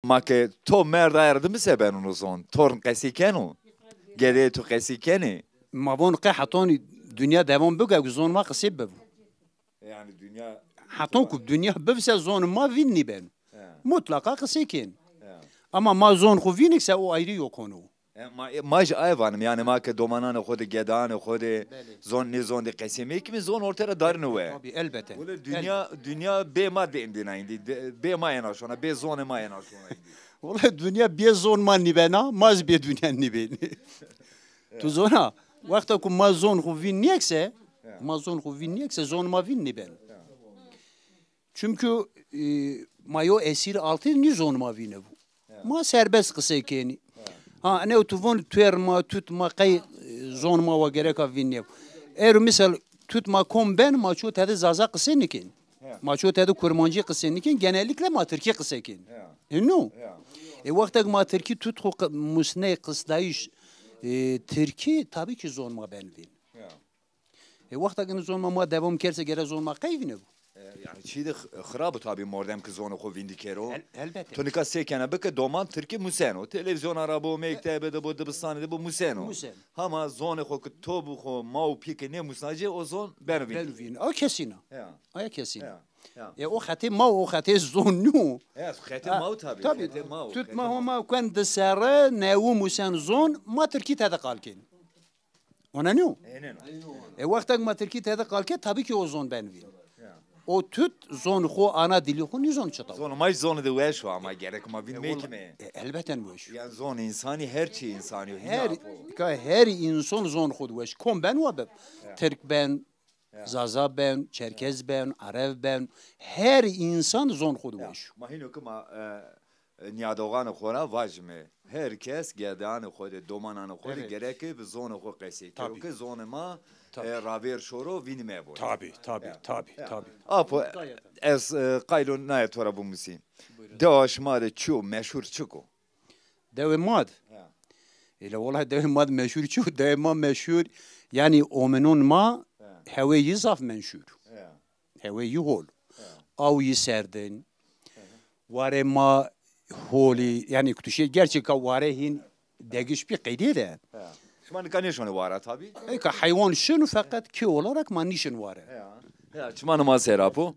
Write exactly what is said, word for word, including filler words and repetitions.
Ma ke to merda erdimi se benûno zon? Torn qesî keno? Gedeyê to qesî kenê? Ma von qe hetonî dinya devam bike, zon ma qisê bibo. Yani dinya Heton ku dinya bivse zon ma vîn nîbeno. Ya. Mutlaqa qisê kên. Ya. Ama ma zon xwu vînik se o ayrî yo konu. E, ma, e, ma jî aye vanim, yani ma ke domananê xo de, gedanê xo de, belê, zon nê zon de qesê mekimê, zon orte ra darîno we. Tabii, elbette. Wele dinya, dinya bê ma dêndêna îndî, de, bê ma êna şona, bê zonê ma êna şona îndî. Wele dinya bê zon ma nîbena, ma zî bê dinya nîbenî. Tu zona, wexta ku ma zon xwu vîn nîyek se, ya, ma zon xwu vîn nîyek se, zon ma vîn nîbeno. Ya. Çimkû, e, ma yo esîr altê nî zon ma vîne bû. Ya. Ma serbest qisey kenî. Ya. Ha, ene tu von tuer ma, tut ma qey, e, zon ma wa gereka vînîye. Ero misal tut ma kom ben, ma ço tede zaza qisey nikên. Ya. Ma ço tede kurmancî qisey nikên, genellikle ma tirkî qisey kên. Ya. Eno. Ya. E, wextek ma tirkî tut xo qi-, musney qisdayîş, e, tirkî, tabii ki zon ma ben vîn. Ya. E, wexta ke zon ma, ma devam kerse gere zon ma qey vîne bû. E, yani çî de x-, xirab o tabii mordem ki zonê xo vîndî kero. El-, elbette. To nika sey kena bike doman tirkî museno. Televîzyona ra bo, mektebe de bo, dibistanê de bo museno. Museno. Hama zonê xo ki to bi xo ma û pî ke nêmusnacê o zon beno vîn. Beno vîn. O kesîna. Ya. Aya kesîna. Ya. Ya. E, o xetê ma, o xetê zon nîyo. Ya, xetê ma o tabii. Tabii. Xetê ma o, tut xetê ma ho ma. Ma kuen di serre newu musen zon, ma tirkî tede qal kên. Ona nîyo? Êneno. E, wextek ma tirkî tede qal ke, tabii ki o zon ben vîn. Ya. O tut zon xo, ana dilî xo nîzon çita. Zon ma zon de weş o ama gerek ma vîn mekime. E, elbeten weş. Yani zon insanî, her çî insanî yo. Her, ka her insan zon xo de weş. Kom ben wa bib. Ya. Tirk ben, ya, zaza ben, çerkez ben, ereb ben. Her insan zon xo de weş. Ya. Ma hîno ki ma, e, e, nîyadoxanê xo ra vajime. Her kes gedanê xo de, domananê xo de, evet, gereke bi zonê xo qesey kero ke zonê ma, tabii, e, ravêr şoro, vînî mebo. Tabii, tabii, ya, tabii, ya, tabii. Apo, ez, e, qaylo naye to ra bimusî. Buyurun. Dewa şima de çi yo, meşhur çik o? Dewê ma de? Ya. Êle wela dewê ma de meşhur çi yo? Dewê ma meşhur, yani omenon ma, ya, hewê yi zaf menşur. Ya. Hewê yi hol. Ya. Aw yi serdin. Hı hı. Warê ma holî, yani kutuşê gerçeka ware hîn degiş bî qeydê de. Ya. Şima nika nêşonê wara tabii. Eka heywan şin feqet kê olarak ma nîşin ware. Ya. Ya, çimanê ma ser apo.